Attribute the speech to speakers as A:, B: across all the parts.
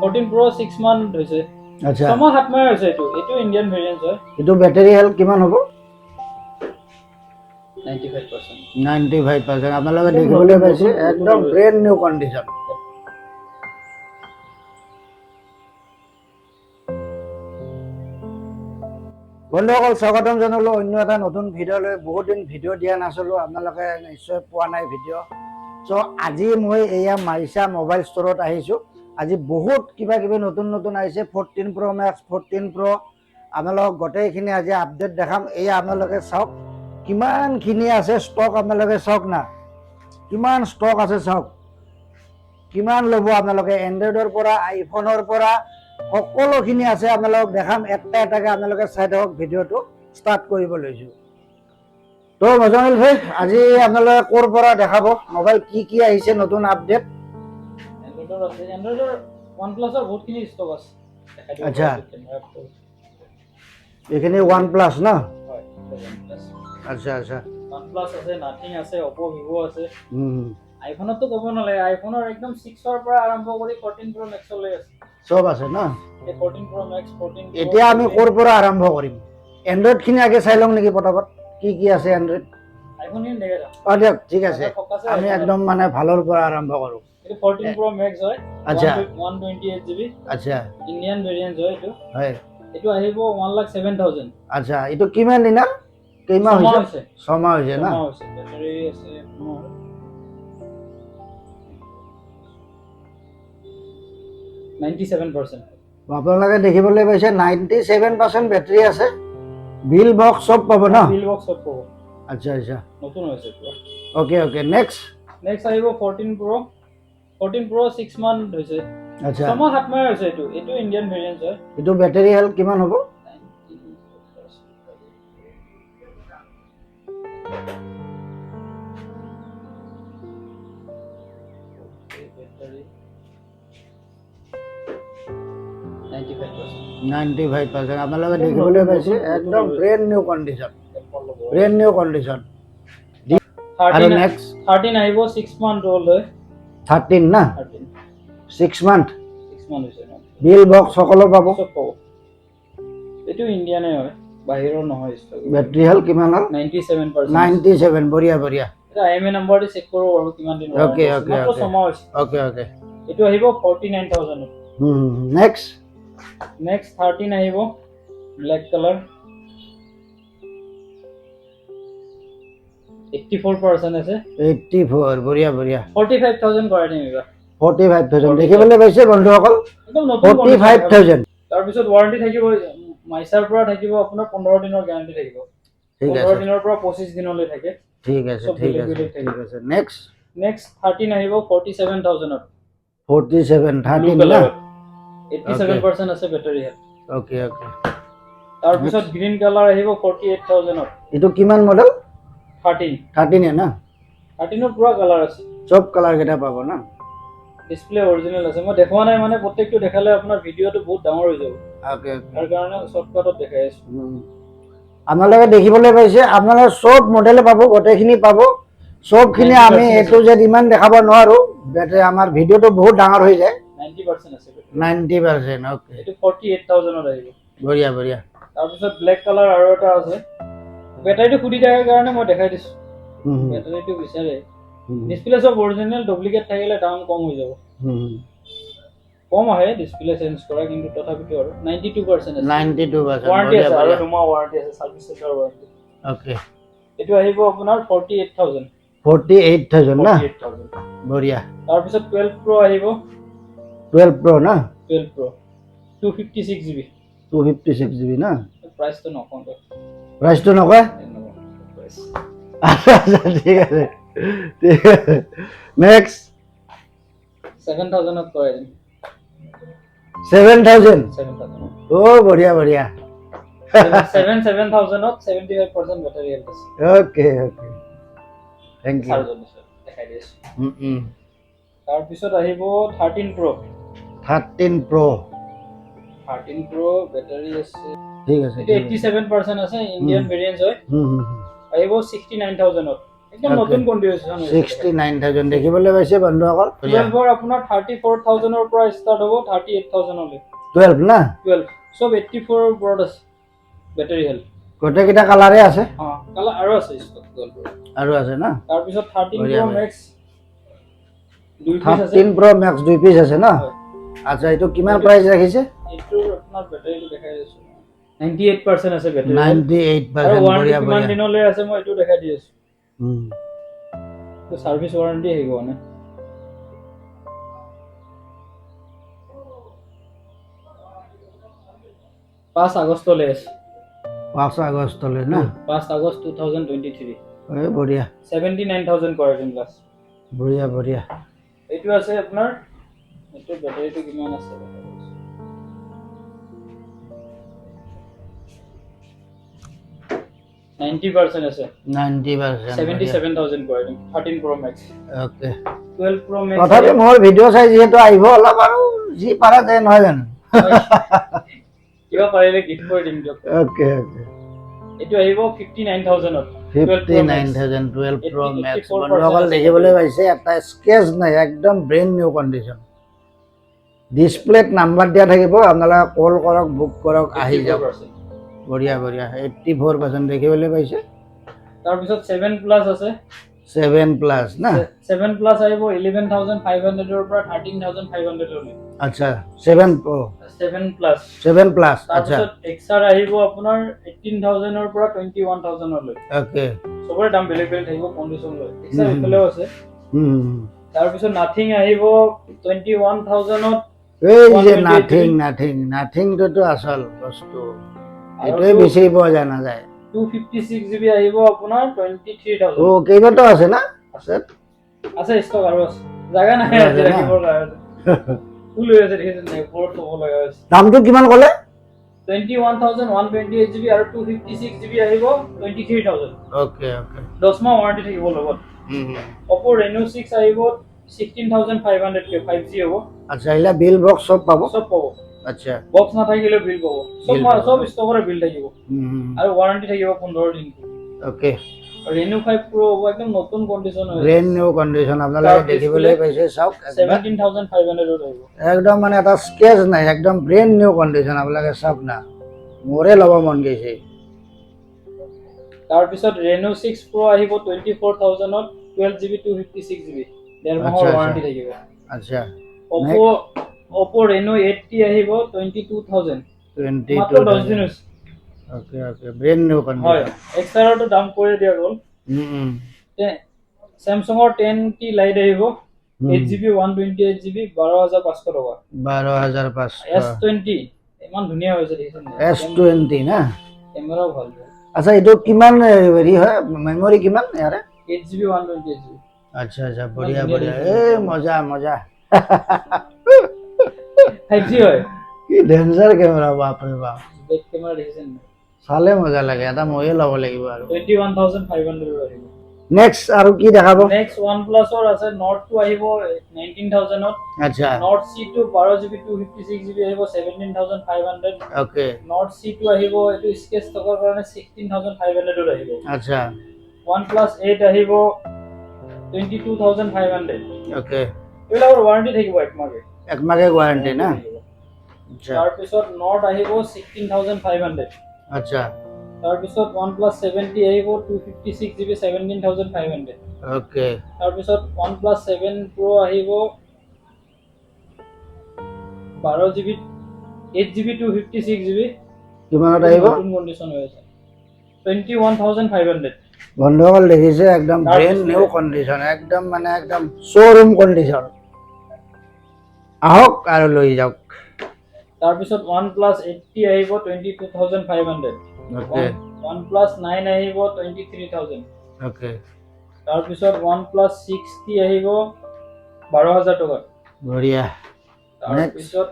A: 14 প্ৰ' 6 month হৈছে। 6 মাহ 7 মাহ হৈছে। এইটো এইটো ইণ্ডিয়ান ভেৰিয়েণ্ট হয়।
B: এইটো বেটেৰী হেল্থ কিমান হ'ব?
A: 95%।
B: 95%। আপোনালোকে
A: একদম
B: দেখিবলৈ
A: নতুন,
B: পাইছে,
A: নতুন, নতুন
B: একদম
A: হৈছে।
B: Brand new condition. বন্ধুসকল, স্বাগতম জনালোঁ অন্য এটা নতুন ভিডিঅ' লৈ। বহুত দিন ভিডিঅ' দিয়া নাছিলোঁ, আপোনালোকে নিশ্চয় পোৱা নাই ভিডিঅ'। চ' আজি মই এয়া মাইছা মোবাইল ষ্ট'ৰত আহিছোঁ। আজি বহুত কিবা কিবি নতুন নতুন আহিছে, 14 প্ৰ' মেক্স, 14 প্ৰ'। আপোনালোকক গোটেইখিনি আজি আপডেট দেখাম। এয়া আপোনালোকে চাওক, কিমানখিনি আছে ষ্টক। আপোনালোকে চাওক না, কিমান ষ্টক আছে চাওক। কিমান ল'ব আপোনালোকে? এণ্ড্ৰইডৰ পৰা, আইফোনৰ পৰা সকলোখিনি আছে। আপোনালোকক দেখাম এটা এটাকে, আপোনালোকে চাই থাকক। ভিডিঅ'টো ষ্টাৰ্ট কৰিব লৈছোঁ। তো মজামিল ভাই, আজি আপোনালোকে ক'ৰ পৰা দেখাব মোবাইল? কি কি আহিছে নতুন আপডেট?
A: এণ্ড্ৰইডৰ আছে, এণ্ড্ৰইডৰ, ওৱান প্লাছৰ বহুতখিনি ষ্টক আছে, দেখাই দিব পাৰোঁ কেমেৰা।
B: এইখিনি ওৱান প্লাছ ন?
A: হয়, ওৱান প্লাছ।
B: আচ্ছা আচ্ছা
A: ওৱান প্লাছ আছে, নাথিং আছে, অপ', ভিভ' আছে। আইফোনততো ক'ব নালাগে, আইফোনৰ একদম 6ৰ পৰা আৰম্ভ কৰি 14 প্ৰ' মেক্সলৈ আছে।
B: চব আছে ন?
A: এই 14 প্ৰ' মেক্স, 14।
B: এতিয়া আমি ক'ৰ পৰা আৰম্ভ কৰিম? এণ্ড্ৰইডখিনি আগে চাই লওঁ নেকি পটাপট? কি কি আছে এণ্ড্ৰইড?
A: আইফোনখিনি দেখাই দিয়ক।
B: অঁ, দিয়ক, ঠিক আছে।
A: ফকাছে।
B: আমি একদম মানে ভালৰ পৰা আৰম্ভ কৰোঁ।
A: এইটো 14 প্ৰ' মেক্স হয়। 128 GB। Indian variant হয় এইটো। এইটো আহিব 1,07,000।
B: আচ্ছা, এইটো কিমান দিনৰ, কেইমাহ
A: ছমাহ
B: হৈছে?
A: হৈছে।
B: 6 মাহ হৈছে ন?
A: 6 মাহ হৈছে। বেটাৰী আছে আপোনাৰ 97%।
B: আপোনালোকে দেখিবলৈ পাইছে, 97% বেটাৰী আছে। বিল বক্স চব পাব ন?
A: বিল বক্স চব পাব।
B: আচ্ছা আচ্ছা
A: নতুন হৈছে পুৰা।
B: Okay okay next?
A: নেক্সট আহিব 14 প্ৰ'। 14 প্ৰ' 6 মান্থ হৈছে। 6 মাহ 7 মাহ হৈছে। এইটো এইটো ইণ্ডিয়ান ভেৰিয়েণ্ট হয়।
B: এইটো বেটাৰী হেল্থ কিমান হ'ব?
A: Battery 95%।
B: 95%। আপোনালোকে
A: একদম
B: দেখিবলৈ
A: নতুন,
B: পাইছে,
A: নতুন, নতুন
B: একদম
A: হৈছে।
B: Brand new condition, brand new condition. আৰু
A: 13।
B: নেক্সট?
A: 13 আহিব, 6 মান্থ অল্ড হয়।
B: 13 না?
A: 13।
B: 6 মান্থ।
A: 6 মান্থ হৈছে।
B: বিল বক্স সকলো পাব?
A: চব পাব। এইটো ইণ্ডিয়ানে হয়, বাহিৰৰ নহয় stock.
B: Battery health কিমান হ'ল?
A: 97%।
B: 97, বঢ়িয়া বঢ়িয়া।
A: এটা I M E নাম্বাৰটো চেক কৰিব পাৰোঁ কিমান দিন
B: Okay, okay,
A: মাত্ৰ 6 মাহ হৈছে।
B: অ'কে অ'কে
A: এইটো আহিব 49,000ত।
B: নেক্সট?
A: নেক্সট 13 আহিব, ব্লেক কালাৰ, 84% আছে।
B: 84, বঢ়িয়া বঢ়িয়া।
A: 45,000 কৰাই দিম এইবাৰ।
B: 45,000। দেখিবলৈ পাইছে বন্ধুসকল,
A: একদম নতুন
B: ফৰ্টি
A: condition।
B: Five thousand.
A: তাৰপিছত ৱাৰেণ্টি থাকিব, মাইচাৰ পৰা থাকিব আপোনাৰ 15 দিনৰ গেৰাণ্টি থাকিব।
B: ঠিক
A: 15
B: আছে
A: দিনৰ পৰা 25 দিনলৈ থাকে।
B: ঠিক আছে
A: চব
B: ঠিক
A: বেলেগ
B: আছে
A: বেলেগ থাকিব।
B: ঠিক আছে, নেক্সট?
A: নেক্সট 13 আহিব, 47,000ত।
B: 47,
A: ব্লু
B: 13 না?
A: কালাৰত, 87% আছে বেটাৰী হেল্থ।
B: অ'কে অ'কে
A: তাৰপিছত গ্ৰীণ কালাৰ আহিব 48,000ত।
B: এইটো কিমান মডেল?
A: 13।
B: 13ে না?
A: 13ৰ পুৰা কালাৰ আছে।
B: চব কালাৰ কেইটা পাব না?
A: ডিছপ্লে অৰিজিনেল আছে। মই দেখুওৱা নাই, মানে প্ৰত্যেকটো দেখালে আপোনাৰ ভিডিঅ'টো বহুত ডাঙৰ হৈ যাব।
B: অ'কে অ'কে
A: তাৰ কাৰণে শ্বৰ্টকাটত দেখাই আছো।
B: আপোনালোকে দেখিবলৈ পাইছে, আপোনালোকে চব মডেলে পাব, গোটেইখিনি পাব, চবখিনি।
A: 90%
B: আমি
A: আছে।
B: এ টু জেড ইমান দেখাব নোৱাৰোঁ, বেটাৰী আমাৰ ভিডিঅ'টো বহুত ডাঙৰ হৈ যায়।
A: 90% আছে battery।
B: 90%, okay.
A: এইটো 48,000ত আহিব।
B: বঢ়িয়া বঢ়িয়া।
A: তাৰপিছত ব্লেক কালাৰ আৰু এটা আছে। বেটাৰীটো সুধি থকাৰ কাৰণে মই দেখাই দিছোঁ। বেটাৰীটো বিচাৰে। ডিছপ্লে চব অৰিজিনেল, ডুপ্লিকেট থাকিলে দাম কম হৈ যাব। কম আহে ডিছপ্লে চেঞ্জ কৰা, কিন্তু তথাপিতো আৰু 92% আছে।
B: 92%।
A: ৱাৰেণ্টি
B: বঢ়িয়া
A: আছে আৰু
B: বঢ়িয়া।
A: 2 মাহ ৱাৰেণ্টি আছে, ছাৰ্ভিচ চেণ্টাৰ ৱাৰেণ্টি। এইটো আহিব আপোনাৰ 48,000।
B: 48,000 না?
A: 48,000।
B: বঢ়িয়া।
A: তাৰপিছত 12 প্ৰ' আহিব।
B: 12 প্ৰ' না?
A: 12 প্ৰ' 256 GB।
B: 256 GB না?
A: প্ৰাইচটো নকওঁ দিয়ক।
B: প্ৰাইচটো নকয়?
A: প্ৰাইচ।
B: আচ্ছা আচ্ছা, ঠিক আছে ঠিক আছে, নেক্সট?
A: 7,000ত কৰাই দিম।
B: 7,000?
A: 7,000।
B: অ' বঢ়িয়া বঢ়িয়া।
A: 7,000ত 75% বেটাৰী হেল্থ আছে।
B: Okay okay, thank U.
A: Surgeon আছে, দেখাই দি আছোঁ। তাৰপিছত আহিব 13 প্ৰ'।
B: 13 প্ৰ'।
A: 13 প্ৰ' বেটাৰী আছে।
B: ঠিক আছে।
A: এইটো 87% আছে, ইণ্ডিয়ান ভেৰিয়েণ্ট হয়।
B: হুম, হুম, হুম।
A: আহিব 69,000ত। একদম নতুন কণ্ডিশ্যন।
B: 69,000। দেখিবলৈ পাইছে বন্ধুসকল।
A: 12ৰ আপোনাৰ 34,000ৰ পৰা ষ্টাৰ্ট হ'ব 38,000লৈ।
B: 12 না?
A: 12 চব 84ৰ ওপৰত আছে বেটাৰী হেল্থ।
B: গোটেইকেইটা কালাৰে আছে?
A: অঁ, কালাৰ আৰু আছে ষ্টক 12ৰ।
B: আৰু আছে না?
A: তাৰপিছত 13
B: বঢ়িয়া,
A: প্ৰ
B: বঢ়িয়া।
A: মেক্স দুই পিচ আছে।
B: 13 প্ৰ মেক্স দুই পিচ আছে ন?
A: হয়।
B: আচ্ছা, এইটো কিমান প্ৰাইচ ৰাখিছে?
A: এইটোৰ আপোনাৰ বেটাৰীটো দেখাই দিছোঁ, 98% আছে বেটাৰী।
B: 98
A: আৰু
B: পাৰ্চেণ্ট।
A: ৱাৰেণ্টি
B: বঢ়িয়া।
A: কিমান
B: বঢ়িয়া।
A: দিনলৈ আছে মই এইটো দেখাই দি আছোঁ। ছাৰ্ভিচ ৱাৰেণ্টি আহিব মানে। 5 আগষ্টলৈ আছে।
B: 5 আগষ্টলৈ না?
A: 5 আগষ্ট 2023।
B: এই বঢ়িয়া।
A: 79,000 কৰাই দিম লাষ্ট।
B: বঢ়িয়া বঢ়িয়া।
A: এইটো আছে আপোনাৰ, এইটো বেটাৰীটো কিমান আছে? 90% আছে।
B: 90%।
A: 77,000 কৰাই দিম 13 pro max.
B: Okay.
A: 12 pro max.
B: তথাপি মোৰ ভিডিঅ' চাই যিহেতু আহিব, অলপ আৰু যি পাৰা যায়, নহয় জানো?
A: কিবা পাৰিলে গিফ্ট কৰি দিম দিয়ক।
B: অ'কে অ'কে
A: এইটো আহিব 59,000ত।
B: 59,000, 12 প্ৰ মেক্স।
A: 84%
B: বন্ধুসকল,
A: আছে।
B: দেখিবলৈ পাইছে, এটা স্ক্ৰেচ নাই, একদম ব্ৰেণ্ড নিউ কণ্ডিশ্যন। ডিছপ্লেত নাম্বাৰ দিয়া থাকিব, আপোনালোকে কল কৰক, বুক কৰক, আহি যাওক। বঢ়িয়া বঢ়িয়া, 84% দেখিবলৈ পাইছে।
A: তাৰপিছত 7 প্লাছ আছে।
B: 7 প্লাছ না?
A: 7 প্লাছ আহিব 11,500ৰ পৰা 13,500লৈ।
B: আচ্ছা, 7 প্ৰ'?
A: 7 প্লাছ।
B: 7 প্লাছ, আচ্ছা।
A: তাৰপিছত এক্সাৰ আহিব আপোনাৰ 18,000ৰ পৰা 21,000লৈ। চবৰে দাম বেলেগ বেলেগ থাকিব কণ্ডিশ্যন লৈ। এক্সাৰ এইফালেও আছে। তাৰপিছত নাথিং আহিব 21,000ত।
B: এই যে
A: 128।
B: নাথিং, নাথিং, নাথিংটোতো আচল বস্তু, এইটোৱে বিচাৰি পোৱা যায় নাযায়।
A: 256 GB আহিব আপোনাৰ 23,000।
B: অ', কেইবাটাও আছে না? আছে।
A: আছে, ষ্টক আৰু আছে, জাগা নাই
B: আছে
A: আজি
B: না?
A: ৰাখিবৰ কাৰণে। ফুল হৈ আছে, দেখিছে নাই? ওপৰত থ'ব লগা হৈছে।
B: দামটো কিমান ক'লে?
A: 21,000 128 GB আৰু 256 GB আহিব 23,000।
B: অ'কে অ'কে
A: 10 মাহ ৱাৰেণ্টি থাকিব লগত। অপ' ৰেনো 6 আহিব 16,500কে, 5G হ'ব।
B: আচ্ছা, এইবিলাক বিল বক্স চব পাব?
A: চব পাব। বক্স নাথাকিলেও বিল পাব চব।
B: বিল পাব।
A: চব ষ্টকৰে বিল থাকিব আৰু ৱাৰেণ্টি থাকিব 15 দিন। ৰেনো 5 প্ৰ' হ'ব, একদম নতুন কণ্ডিশ্যন হৈ।
B: ব্ৰেণ্ড নিউ কণ্ডিশ্যন, আপোনালোকে
A: তাৰ
B: দেখিবলৈ
A: display
B: পাইছে, চাওক একবাৰ।
A: 17,500ত আহিব।
B: একদম মানে এটা স্ক্ৰেচ নাই, একদম ব্ৰেণ্ড নিউ কণ্ডিশ্যন। আপোনালোকে চাওক না, মোৰে ল'ব মন গৈছে।
A: তাৰপিছত ৰেনো 6 প্ৰ' আহিব 24,000ত, 12 GB 256 GB, ডেৰ মাহৰ ৱাৰেণ্টি থাকিব। অপ' ৰেনো 8T আহিব 22,000।
B: টুৱেণ্টি
A: মাত্ৰ
B: টু
A: 10 দিন হৈছে।
B: অ'কে অ'কে ব্ৰেণ্ড নিউ
A: হয়।
B: কণ্ডিশ্যন।
A: এক্সাৰটো দাম কৰি দিয়া গ'ল। চেমচাঙৰ 10T light আহিব 8 GB 128 GB 12,500 টকা।
B: 12,500।
A: এছ 20 ইমান ধুনীয়া হৈছে, দেখিছে নাই?
B: এছ 20 না?
A: কেমেৰাও ভাল।
B: আচ্ছা, এইটো কিমান হেৰি হয়, মেমৰি কিমান ইয়াৰে?
A: 8 GB 128 GB।
B: আচ্ছা আচ্ছা, বঢ়িয়া।
A: ধুনীয়া
B: বঢ়িয়া।
A: দেখিছে।
B: এই মজা মজা।
A: 5G হয়।
B: কি ডেঞ্জাৰ কেমেৰা, বাপৰে বাপ।
A: বেক কেমেৰা দেখিছে নাই?
B: চালে মজা লাগে, এটা ময়ে ল'ব লাগিব আৰু।
A: 21,500 আহিব।
B: নেক্সট আৰু কি দেখাব?
A: নেক্সট ওৱান প্লাছৰ আছে, নৰ্ড 2 আহিব 19,000ত। নৰ্ড চি 2 12 GB 256 GB আহিব 17,500। নৰ্ড চি 2 আহিব, এইটো স্ক্ৰেচ থকাৰ কাৰণে 16,500ত আহিব। ওৱান প্লাছ 8 আহিব 22,500। এইবিলাকৰ ৱাৰেণ্টি থাকিব একমাহে।
B: একমাহে ৱাৰেণ্টি না? আচ্ছা।
A: তাৰপিছত নৰ্ড আহিব 16,500। তাৰপিছত ওৱান প্লাছ 7T আহিব 256 GB 17,500। তাৰপিছত ওৱান প্লাছ 7 প্ৰ' আহিব 12 GB 8 GB 256 GB.
B: কিমানত আহিব?
A: নতুন কণ্ডিশ্যন হৈ আছে, 21,500।
B: বন্ধুসকল, দেখিছে, একদম
A: তাৰ
B: ব্ৰেণ্ড
A: পিছতে
B: নিউ কণ্ডিশ্যন, একদম মানে একদম শ্ব'ৰুম কণ্ডিশ্যন। আহক আৰু লৈ যাওক।
A: তাৰপিছত ওৱান প্লাছ 8T আহিব 22,500। ওৱান প্লাছ 9 আহিব 23,000। তাৰপিছত ওৱান প্লাছ 6T আহিব 12,000 টকাত।
B: বঢ়িয়া।
A: তাৰপিছত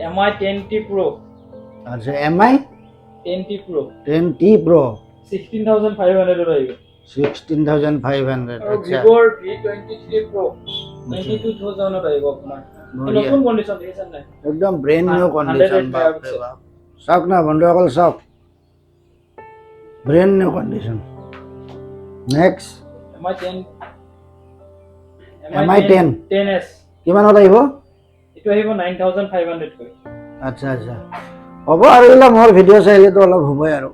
A: এম আই 10T প্ৰ'।
B: আচ্ছা, এম আই
A: 10T প্ৰ'।
B: 10T প্ৰ'।
A: 16,500ত আহিব।
B: 16,500।
A: আৰু ভিভ'ৰ V23 প্ৰ' 22,000ত আহিব আপোনাৰ। নতুন কণ্ডিশ্যন, দেখিছে নাই?
B: একদম ব্ৰেণ্ড নিউ কণ্ডিশ্যন।
A: 108
B: বাপৰে
A: megapixel।
B: বাপ, চাওক না বন্ধুসকল, চাওক, brand new condition. Next.
A: M I 10।
B: MI 10।
A: 10 S.
B: কিমানত আহিব?
A: এইটো আহিব 9500 কৈ।
B: আচ্ছা, হ'ব আৰু। এইবিলাক মোৰ ভিডিঅ' চাই আহিলেতো অলপ হ'বই আৰু।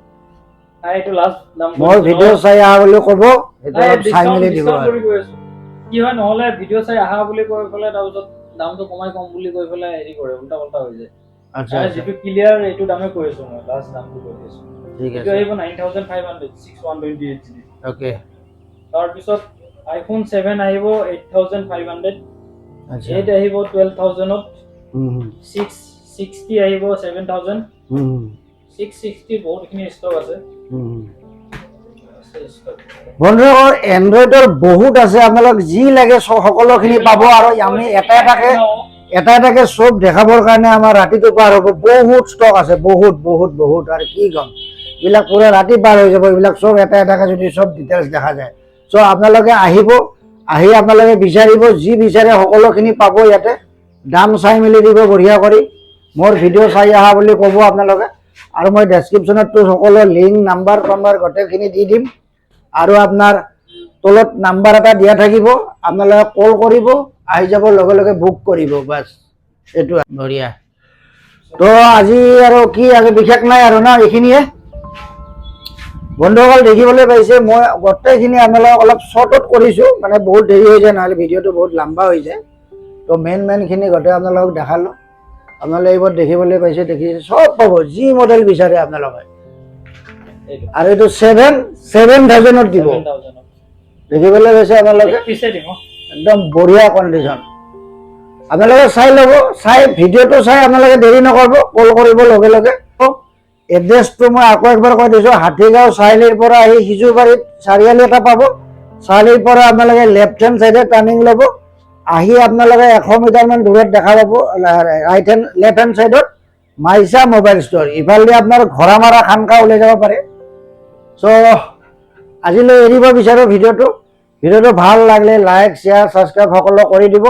A: নাই, এইটো লাষ্ট দাম।
B: মোৰ ভিডিঅ' চাই আহা বুলি ক'ব, সেইটো অলপ চাই মেলি দিব আৰু।
A: কৰি গৈ আছো। কি হয়, নহ'লে ভিডিঅ' চাই আহা বুলি কৈ পেলাই তাৰপিছত দামটো কমাই কম বুলি কৈ পেলাই হেৰি কৰে, উল্টা পাল্টা হৈ যায়। আৰু যিটো ক্লিয়াৰ, এইটো দামে কৈ আছো মই, লাষ্ট দামটো কৈ আছো।
B: ঠিক
A: এইটো
B: আছে।
A: আহিব 9500, 6 128 GB। তাৰপিছত আইফোন 7 আহিব 8500। 8 আহিব 12,000ত। 6 60 আহিব 7000। 6 60 বহুতখিনি ষ্টক আছে। আছে ষ্টক।
B: বন্ধুসকল, এণ্ড্ৰইডৰ বহুত আছে। আপোনালোক যি লাগে সকলোখিনি পাব। আৰু আমি এটা এটাকে চব দেখাবৰ কাৰণে আমাৰ ৰাতিটো পাৰ হ'ব। বহুত ষ্টক আছে, বহুত বহুত বহুত। আৰু কি ক'ম, এইবিলাক পুৰা ৰাতি পাৰ হৈ যাব, এইবিলাক চব এটা এটাকে যদি চব ডিটেইলছ দেখা যায়। চ' আপোনালোকে আহিব, আহি আপোনালোকে বিচাৰিব, যি বিচাৰে সকলোখিনি পাব ইয়াতে। দাম চাই মেলি দিব বঢ়িয়া কৰি। মোৰ ভিডিঅ' চাই অহা বুলি ক'ব আপোনালোকে। আৰু মই ডেছক্ৰিপশ্যনততো সকলো লিংক, নাম্বাৰ চাম্বাৰ গোটেইখিনি দি দিম। আৰু আপোনাৰ তলত নাম্বাৰ এটা দিয়া থাকিব, আপোনালোকে কল কৰিব, আহি যাব, লগে লগে বুক কৰিব, বাছ। এইটো বঢ়িয়া। তো আজি আৰু কি আৰু বিশেষ নাই আৰু ন, এইখিনিয়ে। বন্ধুসকল, দেখিবলৈ পাইছে, মই গোটেইখিনি আপোনালোকক অলপ শ্বৰ্টত কৰিছোঁ, মানে বহুত দেৰি হৈ যায়, নহ'লে ভিডিঅ'টো বহুত লম্বা হৈ যায়। তো মেইন মেইনখিনি গোটেই আপোনালোকক দেখালোঁ। আপোনালোকে এইবোৰ দেখিবলৈ পাইছে, দেখিছে, চব পাব, যি মডেল বিচাৰে আপোনালোকে।
A: এইটো।
B: আৰু এইটো 7000ত দিব।
A: 7000ত।
B: দেখিবলৈ পাইছে আপোনালোকে।
A: এক পিচে দিম অ।
B: একদম বঢ়িয়া কণ্ডিশ্যন। আপোনালোকে চাই ল'ব, চাই ভিডিঅ'টো চাই আপোনালোকে দেৰি নকৰিব, কল কৰিব লগে লগে। এড্ৰেছটো মই আকৌ একবাৰ কৈ দিছোঁ। হাতীগাঁও চাৰিআলিৰ পৰা আহি সিজুবাৰীত চাৰিআলি এটা পাব। চাৰিআলিৰ পৰা আপোনালোকে লেফ্ট হেণ্ড চাইডে টাৰ্ণিং ল'ব। আহি আপোনালোকে 100 মিটাৰমান দূৰত দেখা পাব ৰাইট হেণ্ড, লেফ্ট হেণ্ড চাইডত মাইচা মোবাইল ষ্ট'ৰ। ইফালেদি আপোনাৰ ঘোঁৰামাৰা খানকা ওলাই যাব পাৰে। চ' আজিলৈ এৰিব বিচাৰোঁ ভিডিঅ'টো। ভিডিঅ'টো ভাল লাগিলে লাইক, শ্বেয়াৰ, ছাবস্ক্ৰাইব সকলো কৰি দিব।